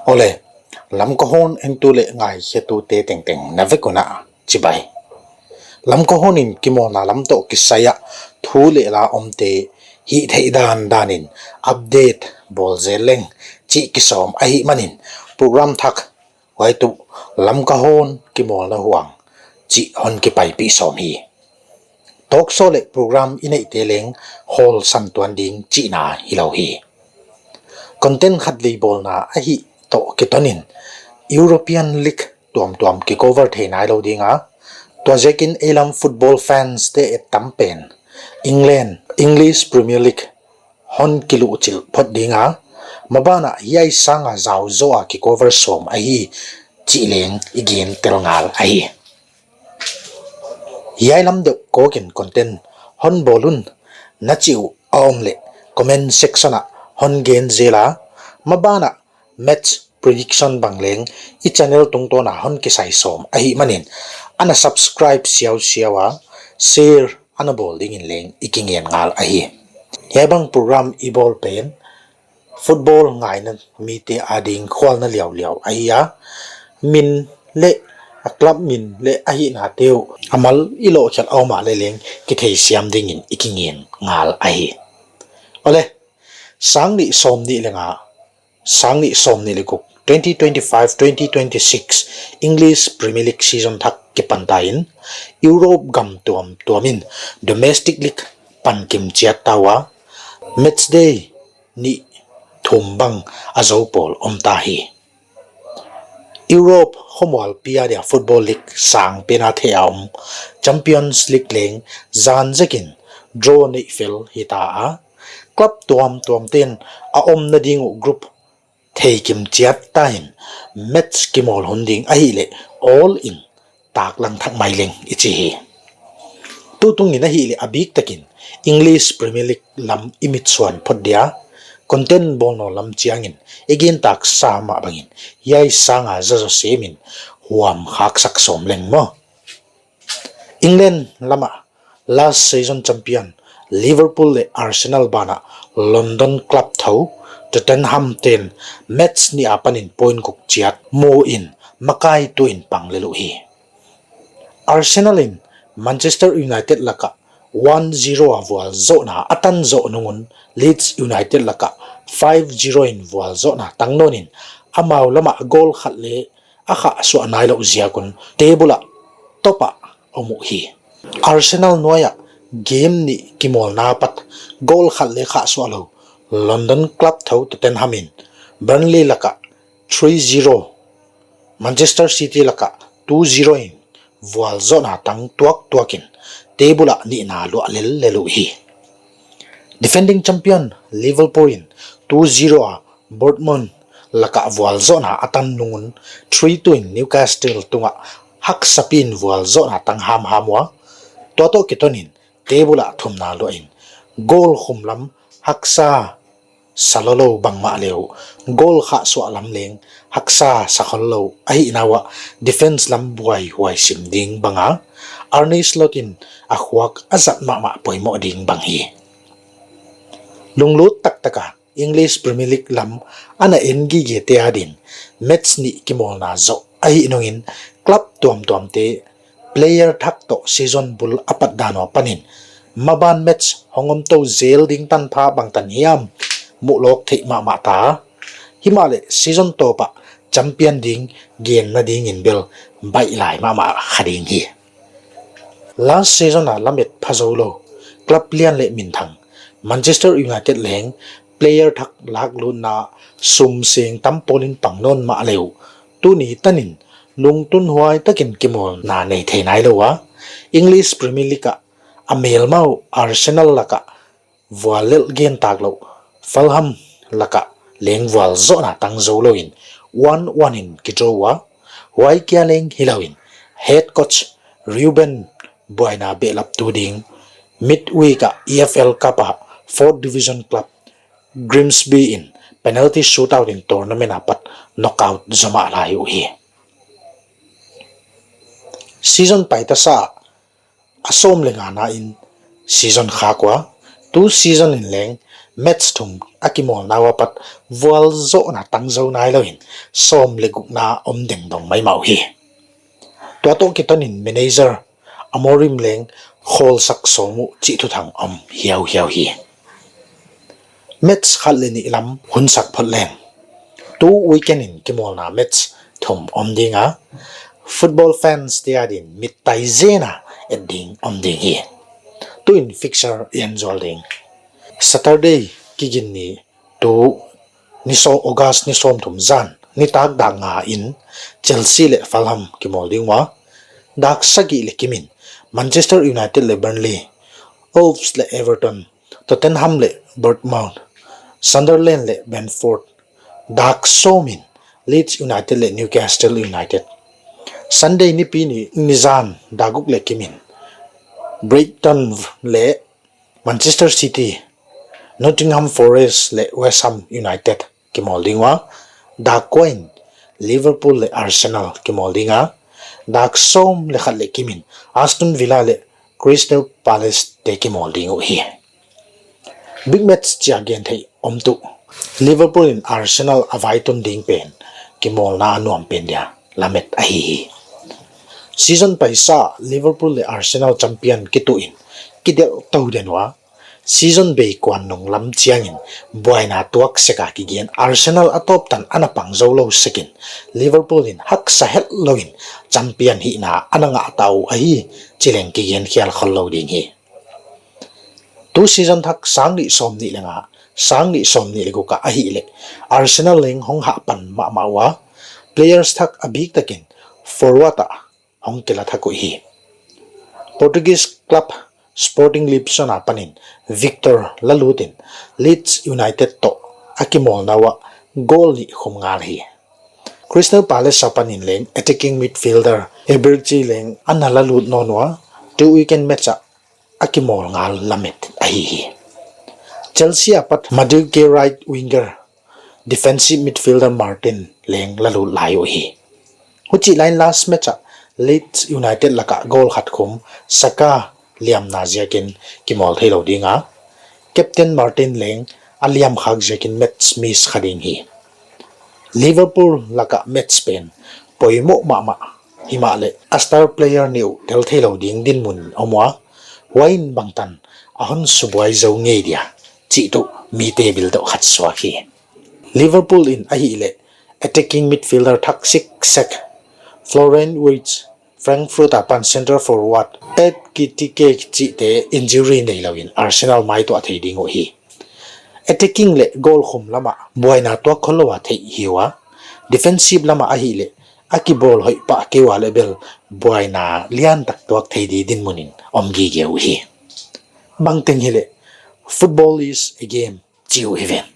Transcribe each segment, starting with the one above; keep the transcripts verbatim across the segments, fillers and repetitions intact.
Awle, Lamka Hon entu leh ngaikhiatute tengteng na vek un ah chibai. Lamka Hon in kimawlna lam toh kisai a thu leh la omte hihtheih dandan in update bawl zel leng chih kisawm ahihmanin program thak, huai tuh Lamka Hon kimawlna huang chih hon kipaipih sawm hi. Talk show leh program i neihte leng hawlsan tuan ding chihna hilou hi. Content khat vei bawlna ahih toh kitonin European League tuamtuam kicover thei nailou ding a, tua ziakin ei lam football fans te et tam pen England, English Premier League hon kiluhchilh phot ding a, maban ah hiai sang a zau zaw a kicover sawm ahi chih leng i gen tel ngal ahi. Hiai lam deuh kawkin content hon bawl un na chih uh a om leh comment section ah hon gen zel a, maban ah match prediction bang leng i channel tungtawn a hon kisai sawm ahihmanin ana subscribe siausiau a, share ana bawl dingin leng i kingen ngal ahi. Hiai bang program i bawl pen football ngaina mite ading khualna liauliau ahi a, min leh a club min leh ahihnate uh a mal i lohkhelh a om a leh leng kitheisiam dingin i kingen ngal ahi. Awle, sang nih sawmnih leh nga, sang nih sawmnih leh guk, twenty twenty-five twenty twenty-six English Premier League season thak kipan ta in, Europe gam tuamtuam in domestic league pan kim chiat ta ua, match day nih thum bang a zou pawl om ta hi. Europe khomualpi a dia football league sang pen a theih a om Champions League leng zan zekin draw neih fel hita a, club tuamtuam ten a omna ding uh group thei kim chiat ta in, match kimawl hun ding ahihleh all in taklang thak mai leng i chi hi. Tutung in ahihleh a bik takin English Premier League lam i mitsuan phot dia, content bawl nawn lam chiangin i gen tak sa mah bangin hiai sang a zazaw sem in huam khaksak sawm leng maw. England lam ah last season champion Liverpool leh Arsenal ban ah London club thou Tottenham ten match nih apan in point guk chiat mu in makai tu in pang lel uh hi. Arsenal in Manchester United lak ah one zero a vualzohna a tan zoh nung un Leeds United lak ah five zero in vualzohna tang nawn in, amau lam ah goal khat leh a khahsuah nailouh ziak un table ah top ah om uh hi. Arsenal nuai ah game nih kimawlna apat goal khat leh khahsuah lou London club thou Tottenham in Burnley lak ah three zero, Manchester City lak ah two zero in vualzohna tang tuaktuak in table ah nihna luah lellel uh hi. Defending champion Liverpool in two zero a Bournemouth lak ah vualzohna a tan nung un three two in Newcastle tung ah haksa pi in vualzohna tang hamham ua, tua toh kiton in table ah thumna luah in goal khum lam haksa sa lawlou bangmah leh goal khahsuah lam leng haksa sa khollou ahihna uah defence lam buaihuai sim ding bang a, Arne Slot in a khuak a zat mahmah poimoh ding bang hi. Lunglut taktak a English Premier League lam ana en gigete adin match nih kimawlna zoh ahih nung in club tuamtuamte player thak toh season bul a pat dan uh apan in maban match hong om tou zel ding tanpha bangtan hiam muh lawk theih mahmah ta. Himahleh season tawp ah champion ding genna ding in bel baih lai mahmah kha ding hi. Last season a lamet pha zoulou club lian leh minthang Manchester United leng player thak laklutna sum seng tam pawl in pang nawn mahleh uh, tuni tan in lungtunhuai takin kimawlna nei thei nailou a, English Premier League ah a melma uh Arsenal lak ah vuallelh gen tak louh Fulham lak ah leng vualzohna tang zoulou in one one in kidraw ua, huai kia leng hilou in head coach Ruben buaina behlaptu ding midweek ah E F L Cup ah fourth division club Grimsby in penalty shootout in tournament apat knockout zomah lai uh hi. Season paita sa a sawm leh ngana in season khak ua, tu season in leng Match thum a kimawlna ua pat vualzohna tangzou nailou in sawm leh gukna om dengdong maimah uhi. Tua toh kiton in manager Amorim leng khawlsak sawm uh chih thuthang om hiauhiau hi. Match khat leh nih lam hunsak phot leng, tu weekend in kimawlna match thum om ding a, football fans te adin mit tai zen a et ding om ding hi. Tuin fixture i en zual ding. Saturday, Kiginni, tu ni sawm, August ni sawmthum zan nitak dak nga in Chelsea leh Fulham kimawl ding ua, dak sagih leh kim in Manchester United leh Burnley, Wolves leh Everton, Tottenham leh Bournemouth, Sunderland leh Brentford, dak sawm in Leeds United leh Newcastle United. Sunday, Nipi ni, nizan, dak guk leh kim in Brighton leh Manchester City, Nottingham Forest leh West Ham United kimawl ding ua, dak kua in Liverpool leh Arsenal kimawl ding a, dak sawm leh khat leh kim in Aston Villa leh Crystal Palace te kimawl ding uhi. Big match chia gen theih om tuh, Liverpool in Arsenal a vaitun ding pen kimawlna a nuam pen dia lamet ahi hi. Season paisa Liverpool leh Arsenal champion kituh in kidelh tou den ua, season bei kuan nung lam chiang in buaina tuak sek a kigen Arsenal a tawp tan ana pang zou lou sek in, Liverpool in haksa hetlou in champion hihna ana ngah ta uh ahi chi leng kigen khial khollou ding hi. Tu season thak sang nih sawm nih leh nga, sang nih sawm nih leh guk a ahihleh Arsenal leng hong hahpan mahmah ua, players thak a biktakin forward ah hong kila thak uhi. Portuguese club Sporting Lisbon apan in Victor la lut in Leeds United toh a kimawlna ua goal nih khum ngal hi. Crystal Palace apan in leng attacking midfielder Eberechi leng ana la lut nawn ua, tu weekend match ah a kimawl ngal lamet ahi hi. Chelsea apat Madueke right winger, defensive midfielder Martin leng la lut lai uhi. Huchih lai in last match ah Leeds United laka goal khat khum Saka liamna ziakin kimawl theilou ding a, captain Martin leng a liam khak ziakin match miss kha ding hi. Liverpool laka match pen poimoh mahmah himahleh a star player nih uh tel theilou ding dinmun om ua, huai in bangtan a hon subuai zou ngei dia chih tuh mite bildoh khat suak hi. Liverpool in ahihleh attacking midfielder thak siksek Florian Wirtz, Frankfurt apan center forward Ekitike chihte injury neilou in Arsenal maituah thei ding uhi. Attacking leh goal khum lam ah buaina tuak khollou a theih hi ua, defensive lam ah ahihleh a kibawl hoih pah kei ua leh bel buaina lian tak tuak thei di dinmun in om gige uhi. Bangteng hileh, football is a game chi uh hi ven.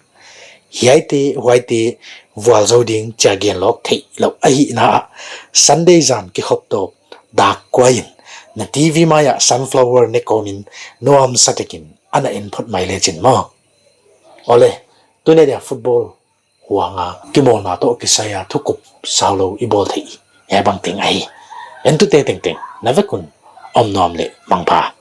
Hiaite huaite vualzou ding chia gen lawk theihlouh ahihna ah, Sunday zan kikhop tawp dak kua in na TV mai ah sunflower ne kawm in nuamsa takin ana en phot mai lechin maw. Awle, tuni dia football huang a kimawlna toh kisai a thukup saulou i bawl theih hiai bangteng ahi. Entute tengteng na vek un om nuam leh mangpha.